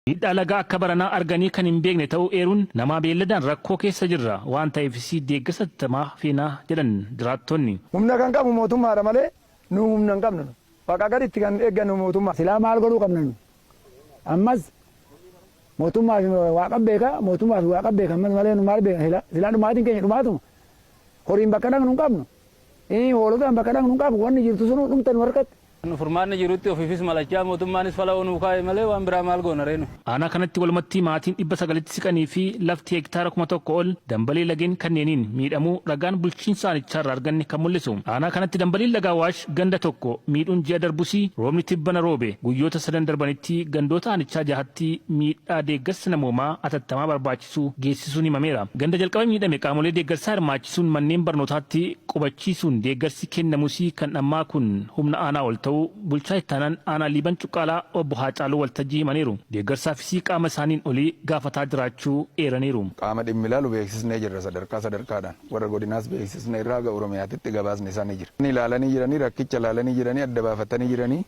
Miidhaa lagaa akka baranaa arganii kan hin beekne ta'uu eeruun, namaa beelladaan rakkoo keessa jirra waan ta'eefis deeggarsa hatattamaa feena jedhan jiraattonni. Humna kan qabu mootummaadha malee nu humna hin qabnu. Waaqa gaditti kan eeggannu mootummaa. Silaa maal godhuu qabna nu? Ammas mootummaa fi waaqa beeka, mootummaa fi waaqa beeka ammas malee nu maal beekna silaa? Silaa dhumaatiin keenya dhumaatuma. Horiin bakka dhaqnu hin qabnu. Hoolotaan bakka dhaqnu hin qabnu. Wanni jirtu sunuu dhumte nu harkatti. Furmaanni jirutti ofiifis malachaa mootummaanis fala nuu kaa'e malee waan biraa maal goona reenu. Aanaa kanatti walumatti maatiin 900tti siqanii fi lafti hektaara 1000 ol dambalii lageen kanneeniin miidhamuu ragaan bulchiinsa aanichaarraa arganne kan mul'isu. Aanaa kanatti dambaliin laga Awaash ganda tokko miidhuun ji'a darbus roobni tibbana roobe guyyoota sadan darbanitti gandoota aanichaa jahatti miidhaa deeggarsa namoomaa atattamaa barbaachisu geessisuun himameera. Ganda jalqaba miidhame qaamolee deeggarsaa hirmaachisuun manneen barnootaatti qubachiisuun deeggarsi kennamus kan ammaa kun humna aanaa ol ta'uu bulchaa ittaanaan aanaa Liiban Cuqqaalaa obbo Haacaaluu Waltajjii himaniiru. Deeggarsaafis qaama isaaniin olii gaafataa jiraachuu eeraniiru. Qaama dhimmi ilaalu beeksisnee jirra sadarkaa sadarkaadhaan. Warra godinaas beeksisnee irraa haga Oromiyaatitti gabaasni isaanii jira. Ilaalanii jiranii, rakkicha ilaalanii jiranii, adda baafatanii jiranii,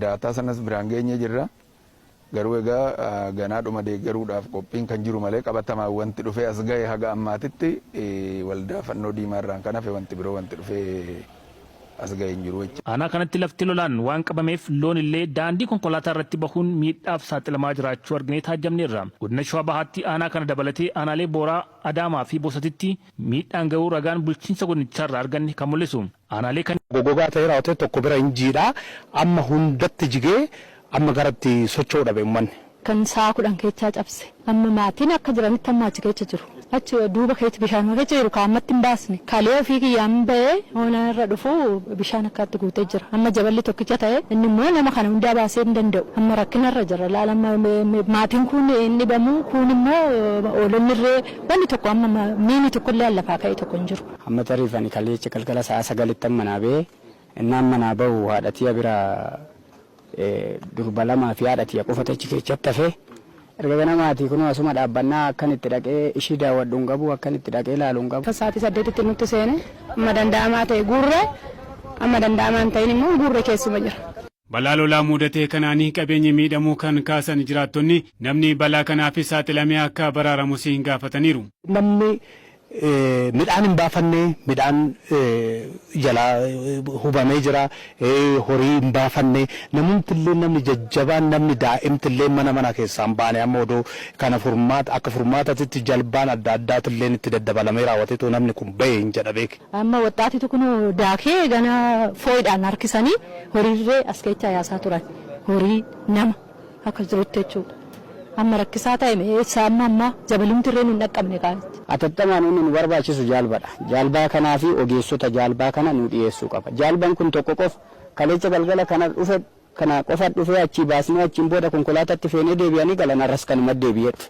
daataa sanas biraan geenyee jirra. Garuu egaa ganaadhuma deeggaruudhaaf qophiin kan jiru malee qabatamaan wanti dhufee as gahe haga ammaatitti waldaa fannoo diimaa irraan kan hafe wanti biroo wanti dhufee as gahe hin jiru jecha. Aanaa kanatti lafti lolaan waan qabameef loon illee daandii konkolaataa irratti bahuun miidhaaf saaxilamaa jiraachuu arginee taajjabneerra. Godina Shawaa Bahaatti aanaa kana dabalatee aanaalee Booraa, Adaamaa fi Bosatitti miidhaan gahuu ragaan bulchiinsa godinichaarraa arganne kan mul'isu. Aanaalee kan. Gogogaa ta'ee raawwatee tokko bira hin jiidha. Amma hundatti jigee amma garatti socho'u dhabe ummanni. Kan sa'a 10 keechaa cabse. Amma maatiin akka jiranitti amma achi keessa jiru. Achi duuba keessa bishaan keessa jiru ka ammatti hin baasne. Kalee ofii kiyyaan ba'ee hoona irra dhufu bishaan akkaatti guutee jira. Amma jaballi tokkicha ta'e inni immoo nama kana hundaa baasee hin danda'u. Amma rakkina irra jira. Laala amma maatiin kun hin dhibamu kun immoo hoolonni irree wanni tokko amma miini tokko illee lafaa ka'e tokko hin jiru. Amma tariif ani kaleecha galgala sa'a 9tti manaa ba'ee innaan manaa bahu haadha tiyya bira durba lamaa fi haadha tiyya qofatu achi keessatti hafe. Erga ganamaatii kunoo asuma dhaabbannaa akkan itti dhaqee ishii daawwadhu hin qabu, akkan itti dhaqee ilaalu hin qabu. Sa'aatii 8tti nutti seene amma danda'amaa ta'e guurre amma danda'amaa hin ta'in immoo guurre keessuma jira. Balaa lolaa muudatee kanaanii qabeenyi miidhamuu kan kaasan jiraattonni namni balaa kanaafis saaxilamee akka baraaramus hin gaafataniiru. Namni midhaan hin baafanne midhaan jalaa hubamee jira. Horii hin baafanne namumtillee namni jajjabaan namni daa'imtillee mana mana keessaa hin baane amma odoo kana furmaata akka furmaatatitti jalbaan adda addaatillee itti daddabalamee raawwateetoo namni kun bahe hin jedha beeke. Amma waxxaatitu kun daakee gana fooyidhaan harkisanii horiirree as keessaa yaasaa turan horii nama akka jirutti jechuudha. Amma rakkisaa ta'e eessa amma amma jabalumti irree nu hin dhaqqabne kaa'etti. Atattamaan inni nu barbaachisu jaalbadha. Jaalbaa kanaa fi ogeessota jaalbaa kana nu dhiyeessuu qaba. Jaalban kun tokko qofa kaleecha galgala kana dhufe kana qofa dhufee achii baasnee achiin booda konkolaataatti feenee deebi'anii galan har'as kanuma deebi'ee dhufe.